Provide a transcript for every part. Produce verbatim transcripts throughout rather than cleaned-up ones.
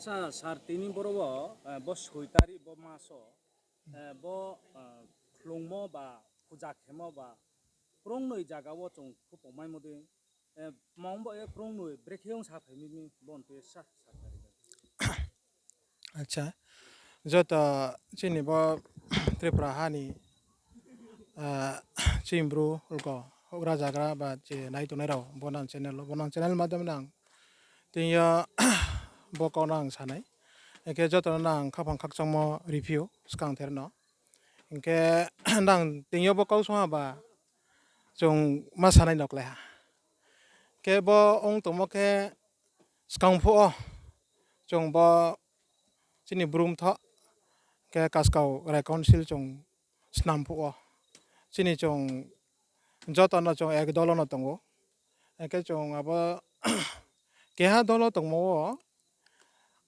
Sa sar tini boro wo, eh, bo soi tari bo maso, eh, bo, eh, khlungmo ba puja khemo ba krungnoi zaga wo chung khupongmaimo dei, eh, mong bo ye krungnoi brekhe ong sa phai mi mi bon te sa sar tari. Acha, joto chini bo Tripura ha ni, ah, chini Bru ulgo houhgra zagra ba je nai tongnai rao bo nang channel, bo nang channel madhyam nang tini yo bo kau nang sa nai. Hing khe joto no nang khaphang khakchangmo riphi ou skang ther no. Hing khe nang tini yo bo kau song ha ba chung ma sanai no klái ha. Khe bo ong tongmo khe skang phuh wo chung bo chini Bru mthoh khe Kaskau Rai Council chung snam phuh wo chini chung joto no chung ek dol wo no tong ou. Hing khe chung abo keha dol wo tongmo wo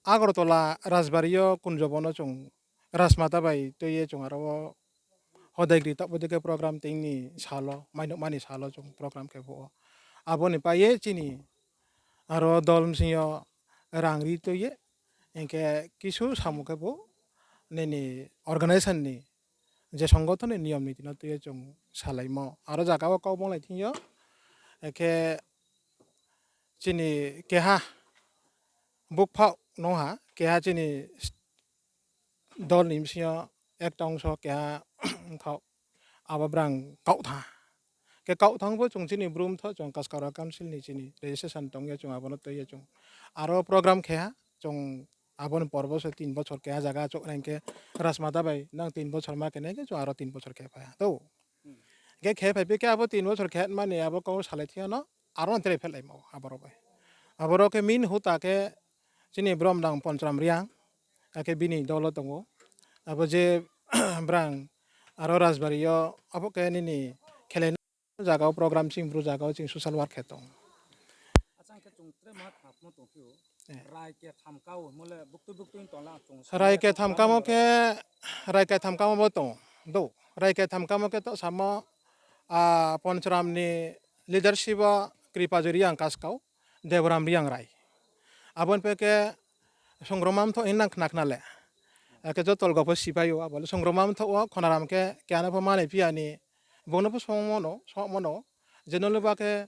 Agartala Rajbari yo Kunjobo no chung Rajmata bai tui ye chung aro wo hodai gri taoh bo dei khe program tini sal wo, mainouhma ni sal wo chung program khe phuh wo. Abo ni pai ye chini aro dol bsing yo rang ri tui ye, hing khe kisu samung khe phuh nini organization ni je songgothon ni niyom niti no tui ye chung salaimo. Aro zaga wo kau bonglai thing yo, hing khe chini keha bukphaoh nung ha, keha chini dol ni bsing yo ekta ongso keha ongthaoh, abo brang kaoh thanng. Khe kaoh thanng pho chung chini Bru mthoh chung Kaskau Rai Council ni chini registration tong ye chung abo no tui ye chung aro program khe ha, chung abo ni por bo se tin bochor keha zaga chouh nai khe Rajmata bai nang tin bochor ma khe nai khe chung aro tin bochor khe phai ha to. Khe khe phai phi khe abo tin bochor khe mani abo kau salai thing yo no aro no tre phehlaimo abo rao bai. Abo rao khe main huta khe chini brom nang Poncharam Reang, akhe bini dol wo tong ou. Abo je brang aro Rajbari yo abo khe nini khelai zaga wo program ching Bru zaga wo ching social work khe tong. Rai ketham kamo khe, rai ketham kamo bo tong do. Rai ketham kamo khe to samo, ah, Poncharam ni leadership wo Kripajoi Reang Kaskau, Deboram Reang Rai. Abo ni phe khe Songrongma mthoh hing nang khna khna le. Akhe joto lgo pho sipai ou, abo le Songrongma mthoh wo Khonaram khe keha no pho manai phi ya ni, bung no pho songmo no, songmo no, je no le ba khe,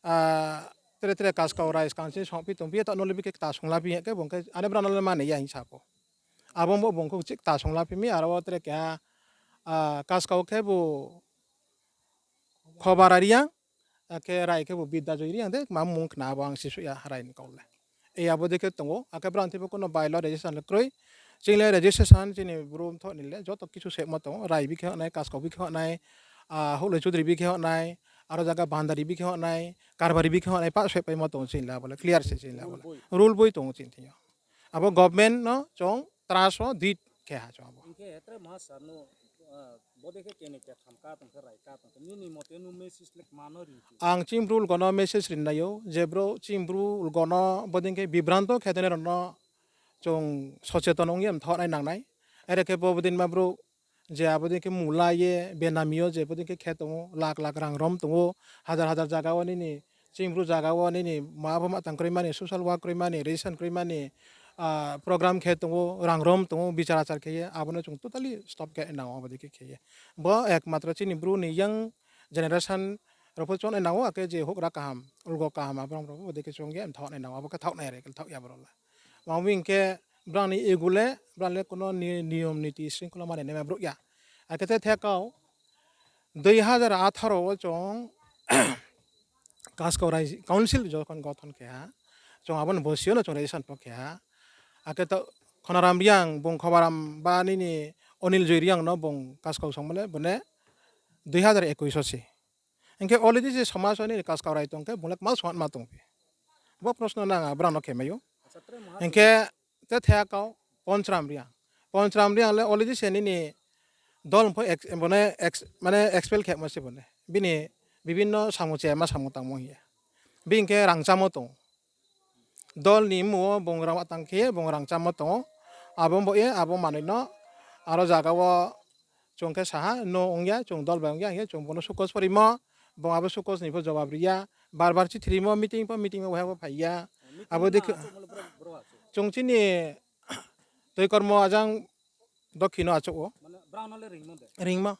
ah, tre tre Kaskau Rai skang chini songphi tongphi ye, taoh no le bi khe kta songla phi ya khe, bung khe, ane brao no le manai ya hing sa pho. Abo bo bung khe chih kta songla phi mi, aro wo tre keha, ah, Kaskau khe bo Khobara Reang, akhe Rai khe bo Bidyajoi Reang de, ma mung khna abo ang sisuh ya Rai ni kau le. E abo dei khe tong ou, akhe brao thing pho kuno bylaw registration le kroi. Chini le registration chini Bru mthoh ni le joto kisu sehmo tong ou, Rai bi khe hoh nai, Kaskau bi khe hoh nai, ah, Houhloi Chudri bi khe hoh nai, aro zaga Bandari bi khe hoh nai, Karbari bi khe hoh nai, pah sehpaimo tong ou chini le abo le, clear se chini le abo le. Rule boi tong ou chini thing yo. Abo government no chung trust wo di khe ha chung abo. Ang chini Bru ulgo no message ri nai ou, je brouh chini Bru ulgo no bodei khe bibranto khe tongnai rao no chung socheton ong ye mthoh nai nang nai. Are khe bo bodei ma brouh je abo dei khe mula ye benami yo je bodei khe khe tong ou, lak lak rang rom tong ou, hazar hazar zaga wo nini chini Bru zaga wo nini ma bo ma tang kroimani, social work kroimani, registration kroimani, ah, program khe tong ou, rang rom tong ou, bichar achar khe ye, abo no chung totally stop khe nang ou, abo dei khe khe ye. Bo ekmatro chini Bru ni young generation rao pho chung nai nang ou, akhe je houhgra kaham, ulgo kaham, abo rao pho bodei khe chung ye mthoh nai nang ou, abo khe thaoh nai, are khe thaoh ya abo rao le. Ma hing khe brao ni ego le, brao le kuno ni-, niyom niti sringkhola mani naima brouh ya. Akhe te thekau, dui hazar atharo wo chung Kaskau Rai Council jokhon gothon khe ha, chung abo ni bosi yo no chung registration pho khe ha. Akhe to Khonaram Reang bung Khobaram ba nini Onil Joi Reang no bung Kaskau songmo le bone dui hazar ekush wo se. Hing khe already je somaj wo nini Kaskau Rai tong khe bung le kma songma tong phi. Bo proshno nang a brao no khe mai ou. Hing khe te thekau Poncharam Reang. Poncharam Reang le already se nini dol pho ex-, bone ex-, mane expel khemo se bone. Bini bibinno samung chema samung tangmo hing ye. Bini khe rang chámo tong ou. Dol ni mmung wo bung rang tang khe ye bung rang chámo tong ou. Abo bo ye abo manoi no aro zaga wo chung khe saha no ong ya, chung dol bai ong ya hing ye chung bung no sukos pho rimo, bung abo sukos ni pho jobab ri ya, bar bar chithi rimo, meeting pho meeting wo waiha pho phai ya. Abo dei khe chung chini Toikormo ajang dokhin no achouh ou. Ringmo.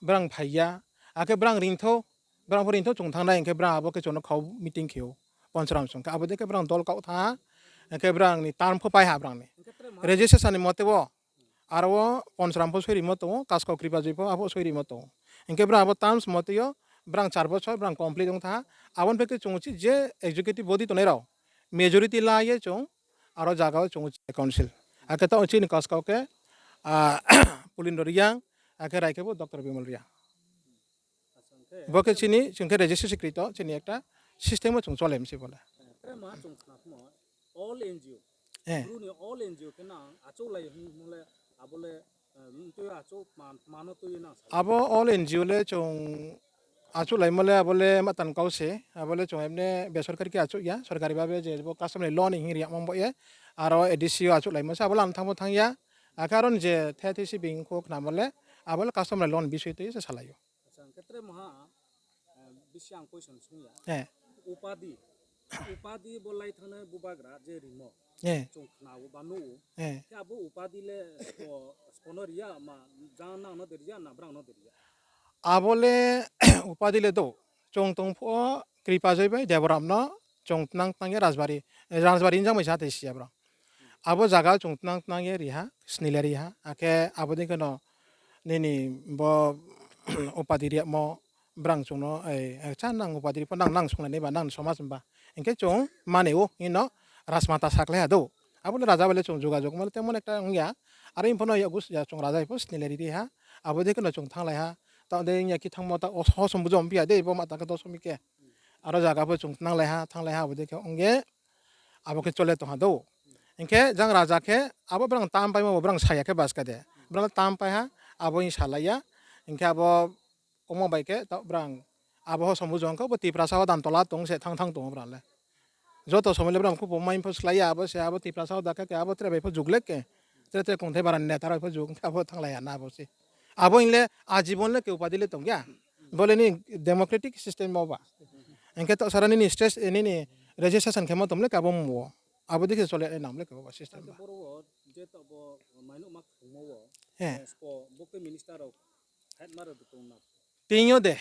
Brang phai ya. Akhe brang ringthou. Brang pho ringthou chung thanngnai, hing khe brang abo khe chung no khau meeting khe ou. Ponchoram song khe abo dei khe brang dol kaoh thanng ha. Hing khe brang ni term pho pai ha brang ni. Registration ni mote wo. Aro wo Ponchoram pho soirimo tong ou, Kaskau Kripajoi pho abo soirimo tong ou. Hing khe brang abo terms mote yo, brang char bochor brang complete ong thanng ha. Abo ni phe khe chung uchih je executive body tongnai rao, majority la ye chung aro zaga wo chung uchih council. Akhe taoh chini Kaskau khe, Pulindra Reang, akhe rai khe bo Doctor Bimal Reang. Bo khe chini, chung khe registration krito, chini ekta system wo chung chole mse bo le. Abo all N G O le chung achouhlaimo le abo le matan kau se, abo le chung emne besorkari khe achouh ya, sorkari babe je bo customary law ni hing ri yagmo bo ye, aro A D C o achouhlaimo se, abo le ang thanngmo thanng ya, akhe aro ni je the thisi being kho khnamo le, abo le customary law ni bisoi tui se salai ou. Upadi bo lai thanngnai bubagra je rimo, chung khna ou ba nuh ou. Khe abo upadi le spo no ri ya ma, jang nang no de ri ya na brang no de ri ya? Abo le upadi le do, chung tong phuh wo Kripajoi bai Deboram no chung tnang tnang ye Rajbari, Rajbari hing jang bai sa tei si ya bro. Abo zaga chung tnang tnang ye ri ha, sni le ri ha, akhe abo dei khe no nini bo upadi ri yagmo brang chung no, cha nang upadi ri pho nang, nang sunglai nai ba nang ni somaj himba. Hing khe chung mani ou hing no rajmata sakhlai ha do. Abo le raja bai le chung jogajog mo le temon ekta ong ya. Are pho no yakgu ya chung raja bai pho sni le ri ri ha. Abo dei khe no chung thannglai ha. Taoh dei ong ya khe thanngmo ta o hosom bujo ongphi ya dei, bo ma ta khe dosomi khe. Aro zaga pho chung tnanglai ha, thannglai ha, abo dei khe ong ye abo khe chole tong ha do. Hing khe jang raja khe abo brang tam paimo bo brang sa ya khe baska de. Brang le tam pai ha, abo hing salai ya. Hing khe abo ongmo bai khe taoh brang abo hosom bujo ong khe bo Tiprasa wo dan tola tong se thanng thanng tong ou brang le. Joto somoi le brang khupo mai pho slái ya, abo se abo Tiprasa wo da khe, khe abo tre bai pho jug le khe. Tre tre kongthai bara ni neta rao pho jug khe abo thannglai ya na abo se. Abo hing le ajibon le khe upadi le tong ya. Bo le ni democratic system wo ba. Hing khe taoh sara nini registration khemo tong le khe abo mung wo. Abo dei khe chole nai nang le khe bo system ba. Tini yo de,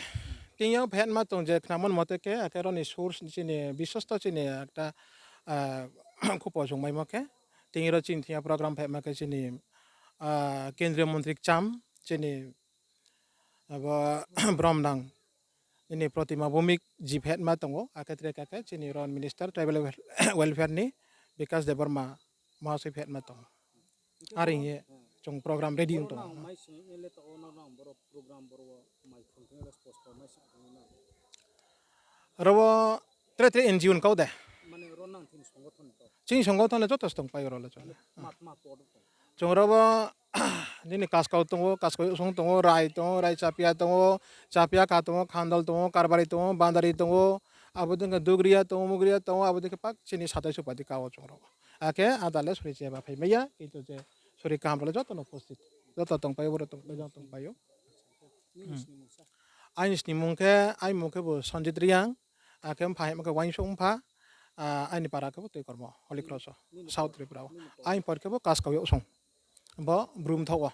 tini yo phetma tong je khnamo ni mote khe, akhe aro ni source chini bisosto chini ekta khupo chungmaimo khe, tini ro chini thing yo program phetma khe chini kendriya montri kcham chini abo bromnang nini Protima Bhowmik ji phetma tong ou, akhe tre khe khe chini ro minister tribal welfare ni Bikash Debbarma mahasoi phetma tong ou. Are hing ye chung program ready ong tong ou. Ro wo tre tre N G O ni kau de. Chini songothon le joto se tongpai ou ro le chung. Chung ro wo nini Kaskau tong ou, Kaskau Yaksong tong ou, Rai tong ou, Rai Chapia tong ou, Chapia Kha tong ou, Khandal tong ou, Karbari tong ou, Bandari tong ou, abo dei khe Dugriya tong ou, Mugriya tong ou, abo dei khe pak chini satai supadi ka wo chung ro wo. Akhe ada le suri cheba phai mai ya, kintu je suri kaham rao le joto no uposthit, joto tongpai ou, boro tongpai, jang tongpai ou. Aini snimung khe, aini mung khe bo Sanjit Reang, akhe mpha hima khe Uaingsouh Mpha, aini para khe bo Toikormo, Holy Cross wo, South Tripura wo. Aini por khe bo Kaskau Yaksong, bo Bru Mthaoh wo.